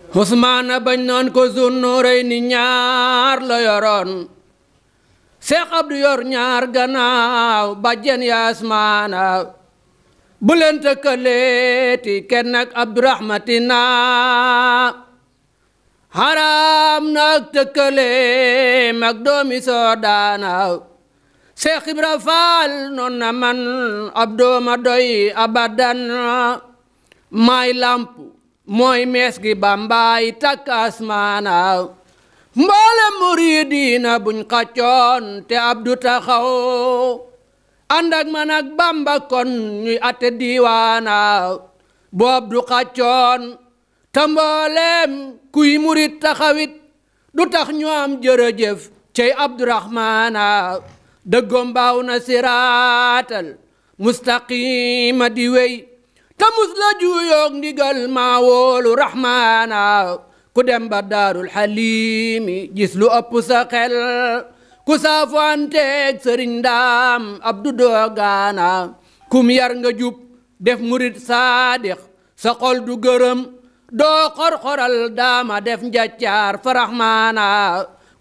Usmaana bañ noon ko Zunnurayni ñaar la yoroon Seex Abdu yor ñaar gannaaw bàjjen ya Usmaana bu leen tëkkaleeti kenn ak Abdurahmatina haram nak tëkkale mag doomi Soodaana Seex Ibra Faal noon na man abdooma doy abadan maay lamp mooy mees gi Bambaay takk asmaana mboole muridiina buñ xaccoon te Abdu taxaw ànd ak man ak Bamba kon ñuy atte diiwaana bu Abdu xaccoon te mboolem kuy murid taxawit du tax ñu am jërëjëf cey Abdurahmaana dëggoom baaw na siraatal mustaqima di wey te mus la juyoog ndigal maa wóolu Rahmaana ku dem ba Daarul Xaliimi gis lu ëpp sa xel ku saafanteeg Sëriñ Ndaam Abdu Doogaana kum yar nga jub def murid saadix sa xol du gërëm doo xor-xoral daama def njaccaar fa Rahmaana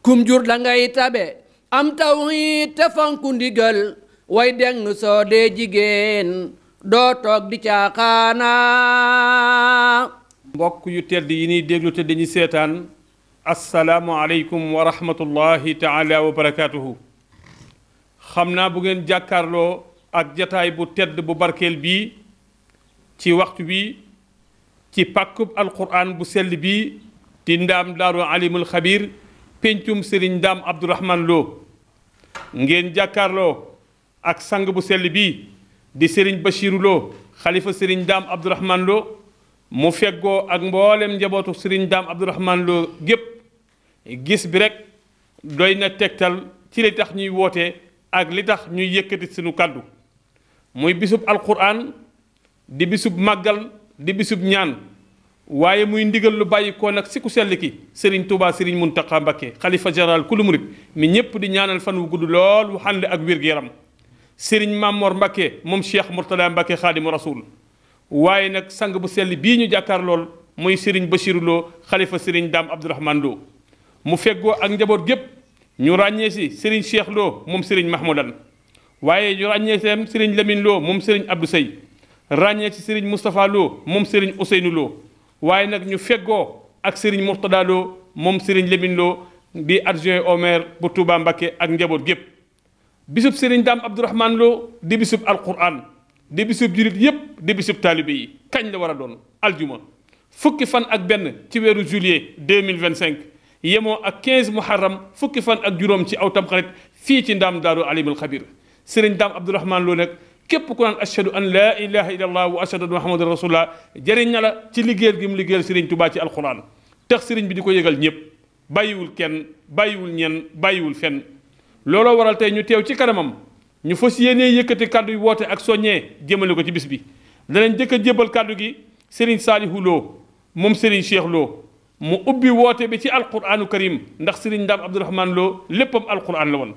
kum jur la ngay tabe am tawhiid te fonku ndigal way deng soo dee jigéen doo toog di caaxaana. mbokk yu tedd yi ñuy déglu te dañuy seetaan assalaamu aleykum wa rahmatullahi taala wa barakaatuhu. xam naa bu ngeen jàkkaarloo ak jataay bu tedd bu barkeel bii ci waxtu bi ci pàkkub alquran bu sell bii di ndaam daaru alimul xabir péncum sëriñ Ndaam Abdourahman Lo ngeen jàkkaarloo ak sang bu sell bii di sëriñ Bachiru Lo xalifa sëriñ Ndaam Abdourahman Lo mu feggoo ak mboolem njabootu sëriñ Ndaam Abdourahman Lo gépp gis bi rek doy na tegtal ci li tax ñuy woote ak li tax ñuy yëkkati sunu kàddu muy bisub alquran di bisub màggal di bisub ñaan waaye muy ndigal lu bàyyi ko nag si ku sell ki sëriñ Touba sëriñ Muntaxa Mbakke xalifa général kulu murit mi ñépp di ñaanal fan wu gudd lool wu xànd ak wér-gu-yaram sëriñ Mamor Mbakke moom Cheikh Mourtada Mbakke xaadimu rasul waaye nag sang bu sell bii ñu jàkkaar lool muy sëriñ Bachiru Lo xalifa sëriñ Ndaam Abdourahman Lo mu feggoo ak njaboot gépp ñu ràññee si sëriñ Cheikh Lo moom sëriñ Mahmoudan waaye ñu ràññee si sëriñ Lamine Lo moom sëriñ Abdou Sey ràññee ci sëriñ Moustapha Lo moom sëriñ Ousseynou Lo waaye nag ñu feggoo ak sëriñ Mourtada Lo moom sëriñ Lamine Lo di adjoint au maire bu Touba Mbakke ak njaboot gépp bisub sëriñ Ndaam Abdourahman Lo di bisub alquran di bisub jurit yépp di bisub taalibe yi kañ la war a doon aljuma fukki fan ak benn ci weeru juillet 2025 yemoo ak 15 muharram fukki fan ak juróom ci aw tamxarit fii ci ndaam daaru alimul xabir sëriñ Ndaam Abdourahman Lo nag képp ku naan ashhadu an laa ilaha illa allah wa ashhadu anna muhammadan rasulullah jëriñ na la ci liggéeyal gi mu liggéeyal sëriñ Tuubaa ci alquran tax sëriñ bi di ko yëgal ñëpp bàyyiwul kenn bàyyiwul ñenn bàyyiwul fenn looloo waral tey ñu teew ci kanamam ñu fas yéenee yëkkati kàddu yu woote ak soññee jëmale ko ci bis bi danañ jëkk a jébbal kàddu gi sëriñ Saalihu Lo moom sëriñ Cheikh Lo mu ubbi woote bi ci alquranu karim ndax sëriñ Ndaam Abdourahman Lo léppam alquran la woon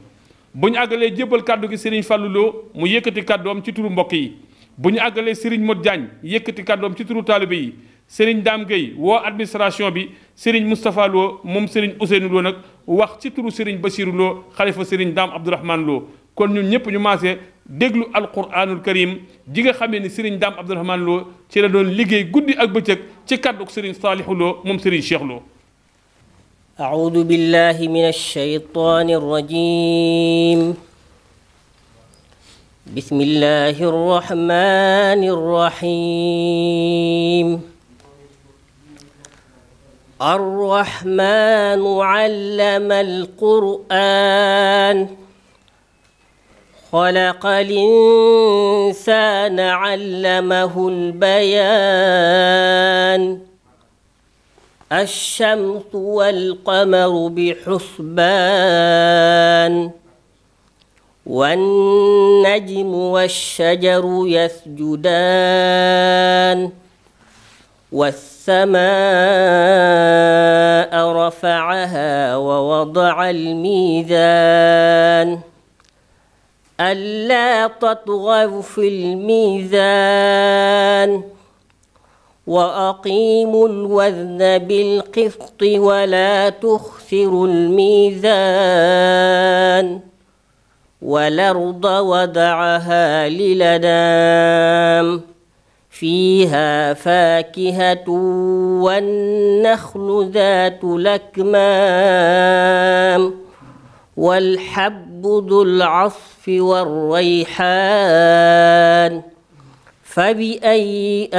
bu ñu àggalee jébbal kàddu gi sëriñ Fallou Lo mu yëkkati kàddoom ci turu mbokk yi bu ñu àggalee sëriñ Modou Diagne yëkkati kàddoom ci turu taalibe yi sëriñ Dame Gueye woo administration bi sëriñ Moustapha Lo moom sëriñ Ousseynou Lo nag wax ci turu sëriñ Bachiru Lo xalifa sëriñ Ndaam Abdourahman Lo kon ñun ñëpp ñu maasee déglu alquranul karim ji nga xamee ni sëriñ Ndaam Abdourahman Lo ci la doon liggéey guddi ak bëccëg ci kàdduk sëriñ Saalihu Lo moom sëriñ Cheikh Lo. أعوذ بالله من الشيطان الرجيم بسم الله الرحمن الرحيم الرحمن علم القرآن خلق الإنسان علمه البيان الشمس والقمر بحسبان والنجم والشجر يسجدان والسماء رفعها ووضع الميزان ألا تطغوا في الميزان وأقيموا الوزن بالقسط ولا تخسروا الميزان والأرض وضعها للأنام فيها فاكهة والنخل ذات الأكمام والحب ذو العصف والريحان فبأي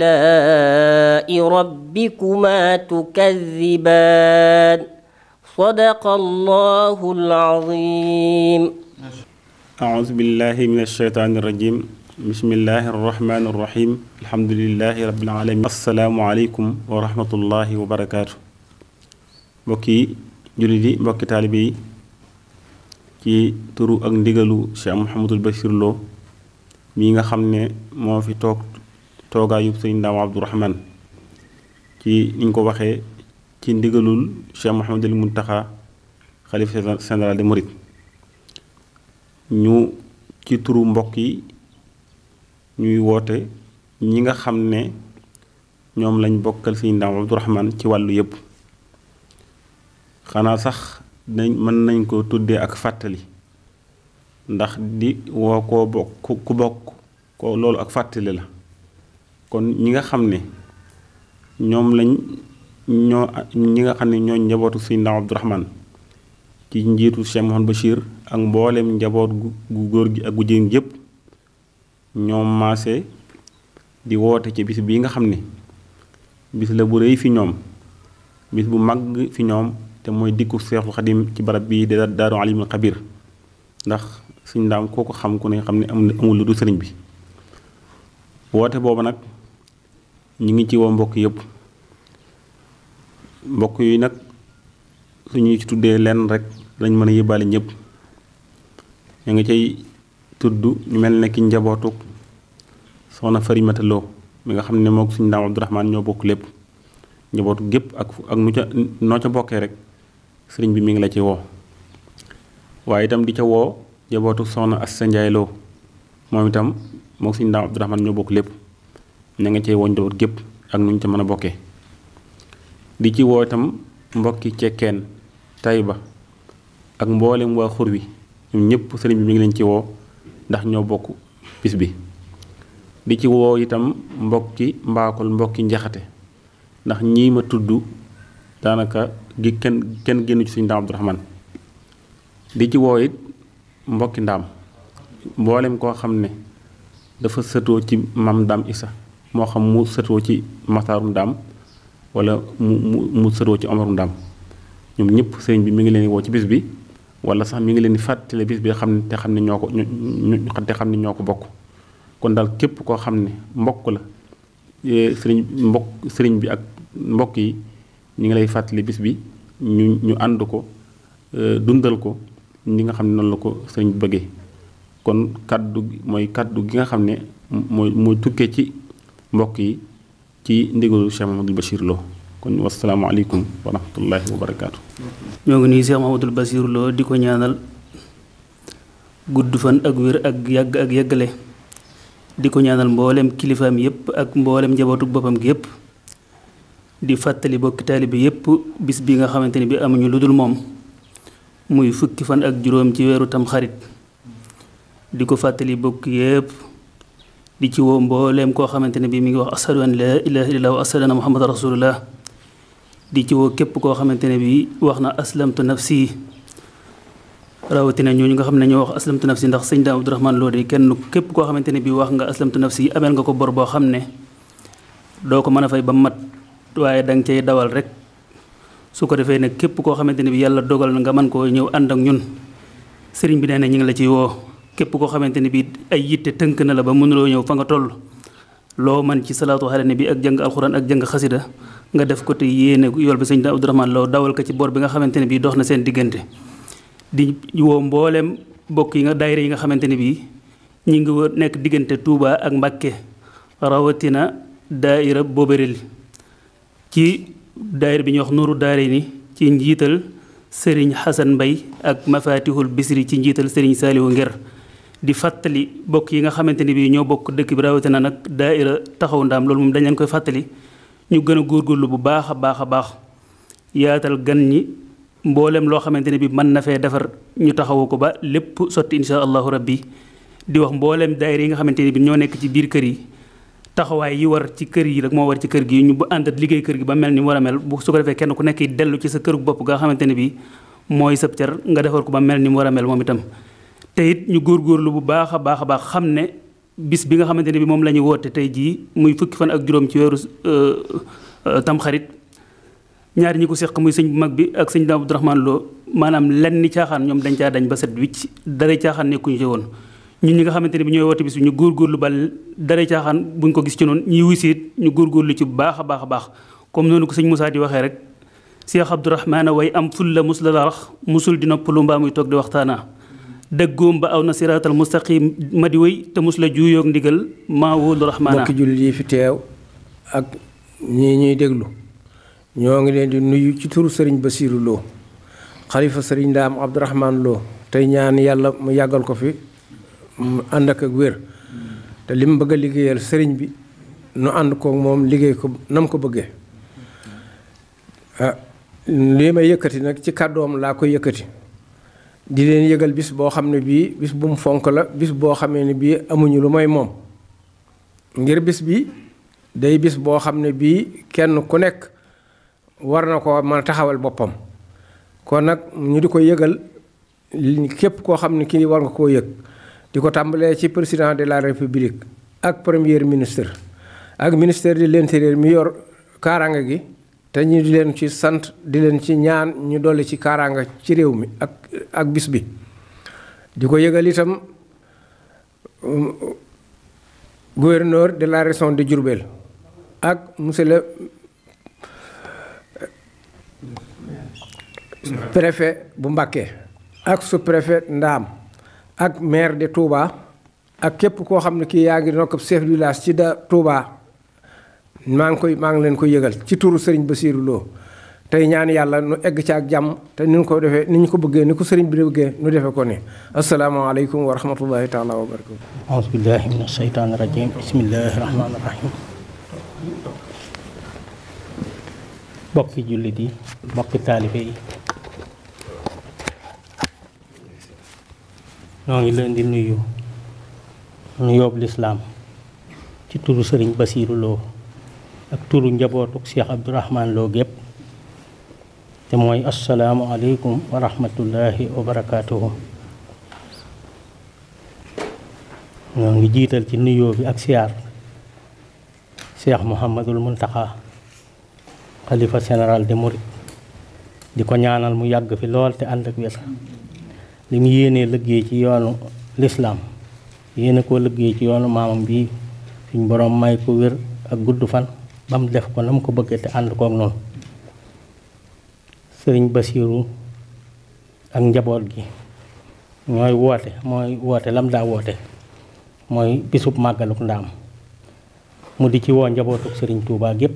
آلاء ربكما تكذبان صدق الله العظيم. أعوذ بالله من الشيطان الرجيم. بسم الله الرحمن الرحيم. الحمد لله رب العالمين. السلام عليكم ورحمة الله وبركاته. mbokki jullit yi mbokki taalibe yi ci turu ak ndigalu Cheikh Mouhamadul Bachir Lo mii nga xam ne moo fi toogaayu sëñ Ndaam Abdourahman ci niñ ko waxee ci ndigalul Cheikh Mouhamadul Muntaxa xalifa général des mourides ñu ci turu mbokk yi ñuy woote ñi nga xam ne ñoom lañ bokkal sëñ Ndaam Abdourahman ci wàllu yépp xanaa sax mën nañ ko tuddee ak fàttali ndax di woo koo bokk ku bokk ko loolu ak fàttali la kon ñi nga xam ne ñoom lañ ñi nga xam ne ñoo njabootu sëñ Ndaam Abdourahman ci njiitu Cheikh Mouhamadou Bachir ak mboolem njaboot gu góor gi ak gu jigéen yépp ñoom maase di woote ci bis bii nga xam ne bis la bu rëy fi ñoom bis bu mag fi ñoom te mooy dikku Seexul Xadim ci barab bii de Daaru Alimul Xabir ndax sëñ Ndaam koo ko xam ku ne xam ne amul lu du sëriñ bi woote boobu nag ñu ngi ci woo mbokk yépp mbokk yi nag suñuy ci tuddee lenn rek lañ mën a yóbbaale ñëpp ñu ngi cay tudd ñu mel ne ki njabootu soxna Farimata Lo mi nga xam ne mook sëñ Ndaam Abdourahman ñoo bokk lépp njabootu gépp ak nu ca noo ca bokkee rek sëriñ bi mi ngi la ci woo waaye itam di ca woo njabootu soxna Assa Njaay Lo moom itam mook sëñ Ndaam Abdourahman ñoo bokk lépp ña nga cee woo njaboot gépp ak nu ñu ca mën a bokkee di ci woo itam mbokki cekkeen Tayba ak mboolem waa xur wi ñoom ñëpp sëriñ bi mi ngi leen ci woo ndax ñoo bokk bis bi di ci woo itam mbokki mbaakol mbokki njaxate ndax ñii ma tudd daanaka gi kenn génn ci sëñ Ndaam Abdourahman di ci woo it mbokki ndaam mboolem koo xam ne dafa sëtoo ci mam Ndaam Isa moo xam mu sëtoo ci Masaaru Ndaam wala mu sëtoo ci Omaru Ndaam ñoom ñëpp sëriñ bi mi ngi leen woo ci bis bi wala sax mi ngi leen di fàttale bis bi xam ne te xam ne ñoo ko bokk kon daal képp koo xam ne mbokk la sëriñ bi ak mbokk yi ñu ngi lay fàttali bis bi ñu ànd ko dundal ko ñi nga xam ne noonu la ko sëriñ bi bëggee kon kaddu gi nga xam ne mooy tukkee ci mbokk yi ci ndigalu Cheikh Mouhamadou Bachir Lo kon wasalaamaaleykum wa rahmatullahi wa barakaatu. ñoo ngi nuyu Cheikh Mouhamadou Bachir Lo di ko ñaanal gudd fan ak wér ak yàgg ak yàggale di ko ñaanal mboolem kilifaam yépp ak mboolem njabootu boppam gi yépp di fàttali bokki taalibe yépp bis bi nga xamante ne bi amuñu lu dul moom muy fukki fan ak juróom ci weeru tam xarit di ko fàttali bokk yépp di ci woo mbooleem koo xamante ne bi mi ngi wax ashadu an laa ilaha illallah wa ashadu anna muhammad rasulullah di ci woo képp koo xamante ne bi wax na aslamtu nafsi rawatina ñooñu nga xam ne ñoo wax aslamtu nafsi ndax sëñ Ndaam Abdourahman Lo de kenn képp koo xamante ne bi wax nga aslamtu nafsi ameel nga ko bor boo xam ne doo ko mën a fay ba mat waaye danga cay dawal rek su ko defee nag képp koo xamante ne bi yàlla dogal na nga mën koo ñëw ànd ak ñun sëriñ bi nee na ñu ngi la ciy woo képp koo xamante ne bi ay yitte tënk na la ba mënuloo ñëw fa nga toll loo man ci salaatu ala nabi ak jàng alxuraan ak jàng xasida nga def ko te yéene yool bi sëñ Ndaam Abdourahman Lo dawal ko ci bor bi nga xamante ne bi dox na seen diggante di woo mboolem bokk yi nga daayira yi nga xamante ne bi ñi ngi nekk diggante Touba ak Mbàkke rawatina daayira Boberel ci daayira bi ñuy wax Nuuru Daarayni ci njiital Serigne Xasan Mbay ak Mafatihul Bisri ci njiital Serigne Saaliwu Nger di fàttali bokk yi nga xamante ni bii ñoo bokk dëkk bi rawatina nag daaira taxawu ndaam loolu moom dañ leen koy fàttali ñu gën a góorgóorlu bu baax a baax a baax yaatal gan ñi mboolem loo xamante ne bii mën na fee defar ñu taxawu ko ba lépp sotti insha allahu rabbi di wax mboolem daayira yi nga xamante ne bii ñoo nekk ci biir kër yi taxawaay yi war ci kër yi rek moo war ci kër gi ñu bu àndat liggéey kër gi ba mel ni mu war a mel bu su ko defee kenn ku nekk dellu ci sa kër bopp nga xamante ne bii mooy sab cër nga defar ko ba mel ni mu war a mel moom itam te it ñu góorgóorlu bu baax a baax a baax xam ne bis bi nga xamante ne bi moom la ñu woote tey jii muy fukki fan ak juróom ci weeru tamxarit ñaari ñi ko seq muy sëñ bu mag bi ak sëñ Daam Abdourahmane Lo maanaam lenn ni caaxaan ñoom dañ caa dañ ba set wicc dara caaxaan nekkuñu ci woon ñun ñi nga xamante ne bi ñooy woote bis bi ñu góorgóorlu ba dara caaxaan buñ ko gis ci noonu ñuy wisiit ñu góorgóorlu ci bu baax a baax a baax comme noonu ko sëñ Moussa di waxee rek Cheikh Abdourahmane way am ful la mus la rax musul di noppalu mbaa muy toog di waxtaana dëggoom ba aw na siraatal mustaqim ma di wéy te mus la juuyoog ndigal maa wóolu rahmaana. mbokki jullit yi fi teew ak ñii ñuy déglu ñoo ngi leen di nuyu ci turu sëriñ Basiiru Lo xalifa sëriñ Ndaam Abdourahmane Lo tey ñaan yàlla mu yàggal ko fi mu ànd ak wér te li mu bëgg a liggéeyal sëriñ bi nu ànd koog moom liggéey ko nam ko bëggee lii may yëkkati nag ci kàddoom laa koy yëkkati di leen yëgal bis boo xam ne bii bis bu mu fonk la bis boo xamee ne bii amuñu lu may moom ngir bis bi day bis boo xam ne bii kenn ku nekk war na ko mën a taxawal boppam kon nag ñu di ko yëgal képp koo xam ne kii war nga koo yëg di ko tàmbalee ci président de la république ak premier ministre ak ministère de l'intérieur mi yor kaaraanga gi te ñu di leen ci sant di leen ci ñaan ñu dolli ci kaaraanga ci réew mi ak bis bi di ko yëgal itam gouverneur de la région de Diourbel ak monsieur le préfet bu Mbacké ak sous-préfet Ndaam ak maire de Touba ak képp koo xam ne kii yaa ngi nokk chef du village ci Touba maa ngi leen koy yëgal ci turu sëriñ Basiiru Lo tey ñaan yàlla nu egg ci ak jàmm te ni ñu ko defee ni ñu ko bëggee ni ko sëriñ bi bëggee nu defe ko ni asalaamaaleykum wa rahmatullahi taala wa barakatu auzu billahi min asheytaani rajim bismillahi rahmaani rahim bokki jullit yi bokki taalibe yi ñoo ngi leen di nuyu nuyoob lislaam ci turu sëriñ Basiiru Lo ak turu njabootuk Cheikh Abdourahmane Lo gépp te mooy assalaamu aleykum wa rahmatullahi wa barakaatuhu. ñoo ngi jiital ci nuyoo bi ak siyaar Cheikh Mouhamadul Muntaxa xalifa général de Mouride di ko ñaanal mu yàgg fi lool te ànd ak wér li mu yéenee liggéey ci yoonu lislaam yéene koo liggéey ci yoonu maamam bi suñ boroom may ko wér ak gudd fan ba mu def ko na mu ko bëggee te ànd kook noonu sëriñ Basiiru ak njaboot gi mooy woote lam daa woote mooy bisub màggaluk ndaam mu di ci woo njabootuk sëriñ Touba gépp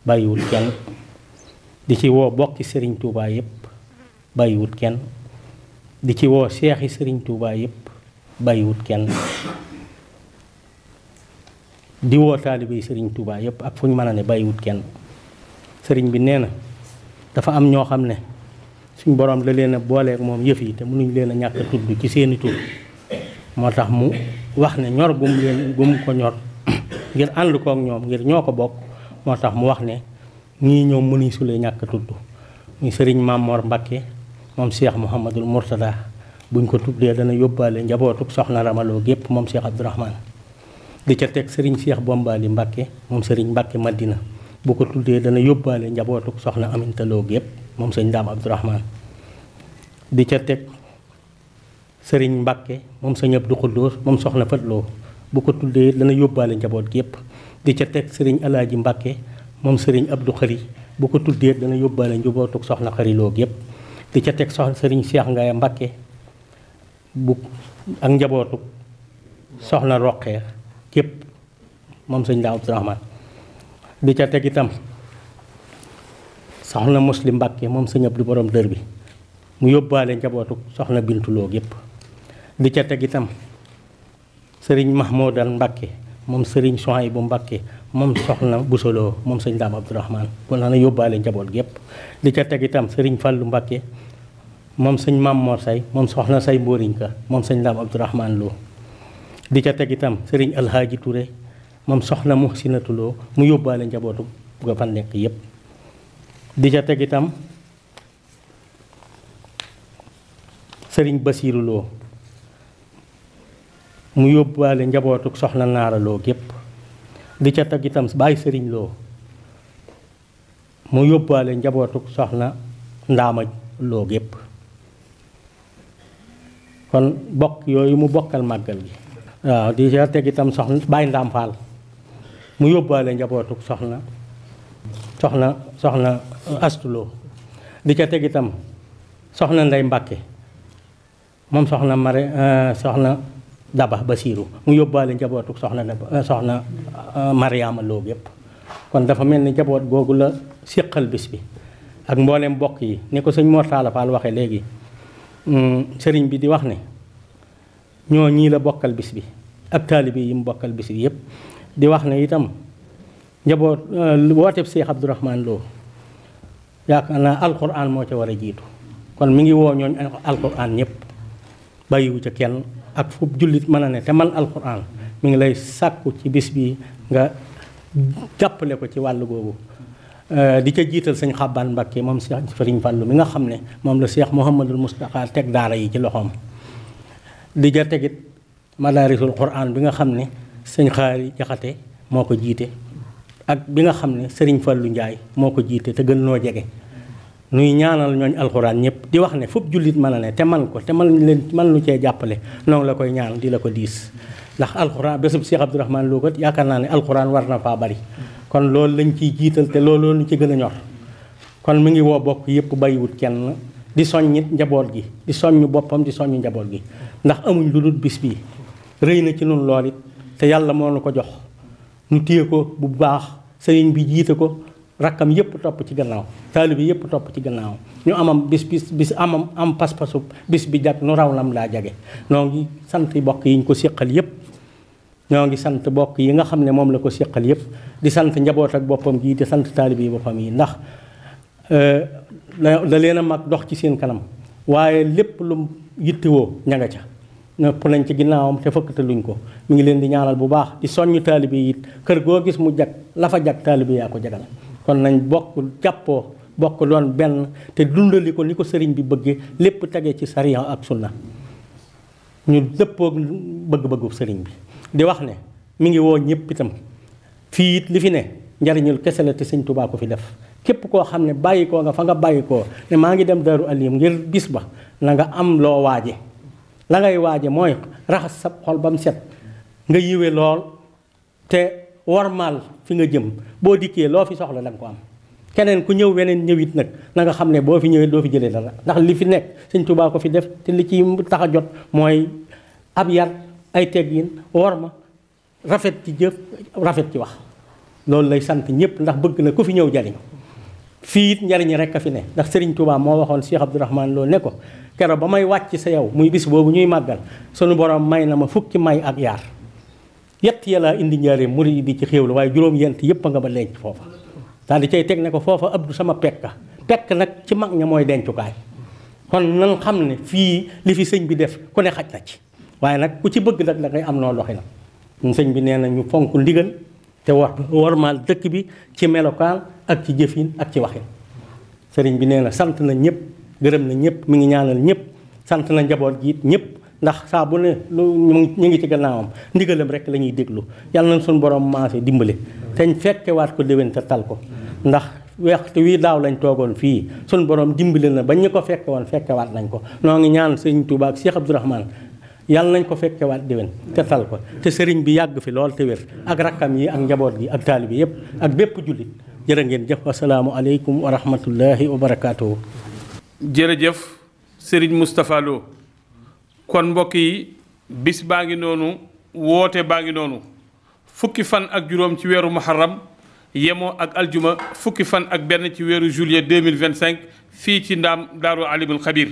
bàyyiwut kenn di ci woo bokki sëriñ Touba yépp bàyyiwut kenn di ci woo seexi sëriñ Touba yépp bàyyiwut kenn di woo taalibe yi sëriñ Touba yépp ak fu ñu mën a ne bàyyiwut kenn sëriñ bi nee na dafa am ñoo xam ne suñ boroom la leen a booleek moom yëf yi te mënuñ leen a ñàkk a tudd ci seeni tur moo tax mu wax ne ñor gum ko ñor ngir ànd kook ñoom ngir ñoo ko bokk moo tax mu wax ne ñii ñoom mënuñ sulee ñàkk a tudd muy sëriñ Mamor Mbakke moom Cheikh Mouhamadul Mourtada buñ ko tuddee dana yóbbaale njabootuk soxna Ramaloo gépp moom Cheikh Abdourahmane di ca teg sëriñ Cheikh Bombali Mbakke moom sëriñ Mbakke Madina bu ko tuddee dana yóbbaale njabootuk soxna Amintaloo gépp moom sëñ Ndaam Abdourahmane di ca teg sëriñ Mbakke moom sëñ Abdou Xuddoos moom soxna Fatloo bu ko tuddee dana yóbbaale njaboot gépp di ca teg sëriñ Alaaji Mbakke moom sëriñ Abdou Xari bu ko tuddee dana yóbbaale njabootuk soxna Xariloo gépp di ca teg sëriñ Cheikh Ngaye Mbakke bu ak njabootuk soxna Roqee gépp moom sëñ Ndaam Abdourahmane di ca teg itam soxna Muslim Mbakke moom sëñ Abdou borom dër bi mu yóbbaale njabootuk soxna Bintuloo gépp di ca teg itam sëriñ Mahmoudan Mbakke moom sëriñ Souhaïbou Mbakke moom soxna Boussolo moom sëñ Daam Abdourahmane bu na yóbbaale njaboot gépp di ca teg itam sëriñ Fàllu Mbakke moom sëñ Mam Mor Say moom soxna Say Mbóoriñ Ka moom sëñ Daam Abdourahmane Lo di ca teg itam sëriñ Alhaaji Touré moom soxna Muhsinatu Lo mu yóbbaale njabootu ga fa nekk yépp di ca teg itam sëriñ Basiiru Lo mu yóbbaale njabootu soxna Naara Lo gépp di ca teg itam Baay Sëriñ Lo mu yóbbaale njabootu soxna Ndaama Lo gépp kon bokk yooyu mu bokkal màggal gi waaw di ca teg itam soxna Baay Ndaam Faal mu yóbbaale njabootu soxna Astu Lo di ca teg itam soxna Ndey Mbàkke moom soxna Daba Basiiru mu yóbbaale njabootu soxna Mariama Lo yépp kon dafa mel ni njaboot googu la séqal bis bi ak mboolem mbokk yi ni ko sëñ Mor Talla Fall waxe léegi sëriñ bi di wax ne ñoo ñii la bokkal bis bi ak taalibe yi mu bokkal bis bi yépp di wax ne itam njaboot wooteeb Seex Abdourahmane Lo yaakaar naa alxuraan moo ca war a jiitu kon mi ngi woo ñooñ alxuraan ñëpp bàyyiwu ca kenn ak fu jullit mën a ne te man alxuraan mi ngi lay sàkku ci bis bi nga jàppale ko ci wàll googu di ca jiital sëñ Xabbaan Mbakke moom Seex Sëriñ Fallu mi nga xam ne moom la Seex Muhammadul Mustafa teg daara yi ci loxoom di ca tegit madaarisul quraan bi nga xam ne sëñ Xaari Jaxate moo ko jiite ak bi nga xam ne sëriñ Fallu Njaay moo ko jiite te gën noo jege nuy ñaanal ñooñ alxuraan ñëpp di wax ne foofu jullit mën a ne te man ko te man lu cee jàppale noonu la koy ñaan di la ko diis ndax alxuraan bésub Seex Abdourahmane Lo kat yaakaar naa ne alxuraan war na faa bari kon loolu lañ ciy jiital te loolu ñu ci gën a ñor kon mi ngi woo bokk yëpp bàyyiwut kenn di soññit njaboot gi di soññ boppam di soññ njaboot gi ndax amuñ lu dul bis bii rëy na ci nun lool it te yàlla moo nu ko jox nu téye ko bu baax sëriñ bi jiite ko rakkam yëpp topp ci gannaaw taalibe bi yëpp topp ci gannaaw ñu am pas-pasu bis bi jag nu raw lam laa jage noo ngi sant bokk yi ñu ko séqal yëpp ñoo ngi sant bokk yi nga xam ne moom la ko séqal yëpp di sant njaboot ak boppam gi di sant taalibe yi boppam yi ndax da leen a mag dox ci seen kanam waaye lépp lu yittewoo ña nga ca nëpp nañ ci ginnaawam te fëkkataluñ ko mi ngi leen di ñaanal bu baax di soññ taalibe yi it kër goo gis mu jag la fa jag taalibe yaa ko jagal kon nañ bokk jàppoo bokk doon benn te dundali ko ni ko sëriñ bi bëggee lépp tege ci sariya ak sunna ñu dëppoo bëgg-bëggu sëriñ bi di wax ne mi ngi woo ñëpp itam fii it li fi ne njariñul kese la te sëñ Tuubaa ko fi def képp koo xam ne bàyyi koo nga fa nga bàyyi koo ne maa ngi dem Daaru Alim ngir bis ba na nga am loo waaje la ngay waaje mooy raxas sa xol ba mu set nga yiwe lool te wormaal fi nga jëm boo dikkee loo fi soxla da nga ko am keneen ku ñëw weneen ñëwit nag na nga xam ne boo fi ñëwee doo fi jëlee dara ndax li fi nekk sëñ Tuubaa ko fi def te li ci tax a jot mooy ab yar ay teggin worma rafet ci jëf rafet ci wax loolu lay sant ñëpp ndax bëgg na ku fi ñëw jariñ fii it njariñ rek a fi ne ndax Sëriñ Tuubaa moo waxoon Cheikh Abdourahmane Lo ne ko keroog ba may wàcc sa yow muy bis boobu ñuy màggal sunu borom may na ma fukki may ak yaar yett yàlla indi njaareem murid yi di ci xéewlu waaye juróom-yent yëpp a nga ba denc foofa daal di cay teg ne ko foofa Abdou sama pekk nag ci mag ña mooy dencukaay kon nan xam ne fii li fi sëñ bi def ku ne xaj na ci waaye nag ku ci bëgg nag da ngay am noo doxi na sëñ bi nee na ñu fonk ndigal te warmaal dëkk bi ci melokaan ak ci jëfin ak ci waxin sëriñ bi nee na sant na ñëpp gërëm na ñëpp mi ngi ñaanal ñëpp sant na njaboot gi it ñëpp ndax saa bu ne ñu ngi ci gannaawam ndigalam rek la ñuy déglu yàlla na suñu borom maase dimbale teñ fekkewaat ko déwén te tal ko ndax waxtu wii daaw lañ toogoon fii suñu borom dimbale na bañ ñu ko fekke woon fekkewaat nañ ko noo ngi ñaan sëriñ Tuubaa ak Cheikh Abdourahmane yàlla nañ ko fekkewaat déwén te tal ko te sëriñ bi yàgg fi lool te wér ak rakkam yi ak njaboot gi ak taalibe yëpp ak bépp jullit jërë ngeen jëf asalaamu aleykum wa rahmatullahi wa barakaatuhu. jërëjëf Serigne Moustapha Lo kon mbokk yi bis baa ngi noonu woote baa ngi noonu fukki fan ak juróom ci weeru muharram yemoo ak aljuma fukki fan ak benn ci weeru juillet 2025 fii ci ndaam Daaru Alimul Xabiir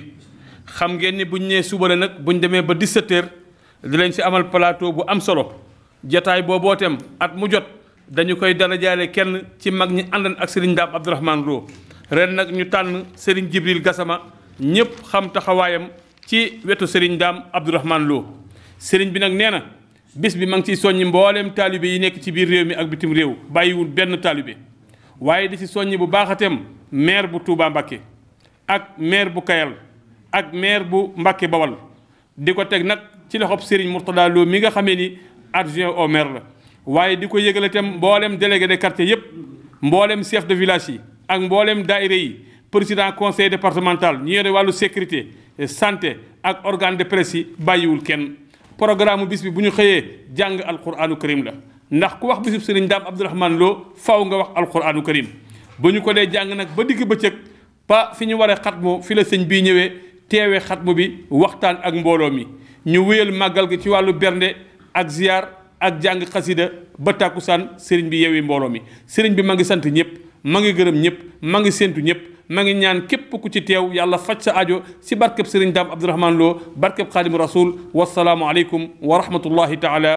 xam ngeen ni buñ nee suba la nag buñ demee ba 17h dinañ si amal plateau bu am solo jataay booboo tem at mu jot dañu koy darajaale kenn ci mag ñi àndan ak Serigne Dame Abdourahmane Lo ren nag ñu tànn Serigne Jibril Gassama ñëpp xam taxawaayam ci wetu Serigne Dame Abdourahmane Lo Serigne bi nag nee na bis bi ma ngi ciy soññi mbooleem taalibe yi nekk ci biir réew mi ak bitim réew bàyyiwul benn taalibe waaye di ci soññi bu baaxatem maire bu Touba Mbacké ak maire bu Kayal ak maire bu Mbacké Bawal di ko teg nag ci loxob Serigne Mourtada Lo mi nga xamee ni adjoint au maire la waaye di ko yëgale itam mboolem délégué de quartier yépp mboolem chef de village yi ak mboolem daayira yi président conseil départemental ñi yore wàllu sécurité santé ak organe de presse yi bàyyiwul kenn programme bis bi bu ñu xëyee jàng alquranu karim la ndax ku wax bisub Serigne Dame Abdourahmane Lo faw nga wax alquranu karim bu ñu ko dee jàng nag ba digg bëccëg pa fi ñu waree xatmu fi la sëñ bii ñëwee teewee xatmu bi waxtaan ak mbooloo mi ñu wéyal màggal gi ci wàllu bernde ak ziar ak jàng xasida ba tàkkusaan sëriñ bi yeewi mbooloo mi sëriñ bi ma ngi sant ñëpp ma ngi gërëm ñëpp ma ngi séntu ñëpp ma ngi ñaan képp ku ci teew yàlla faj sa aajo si barkeb sëriñ Dame Abdourahmane Lo barkeb xaadimu rasul wasalaamu aleykum wa rahmatullahi taala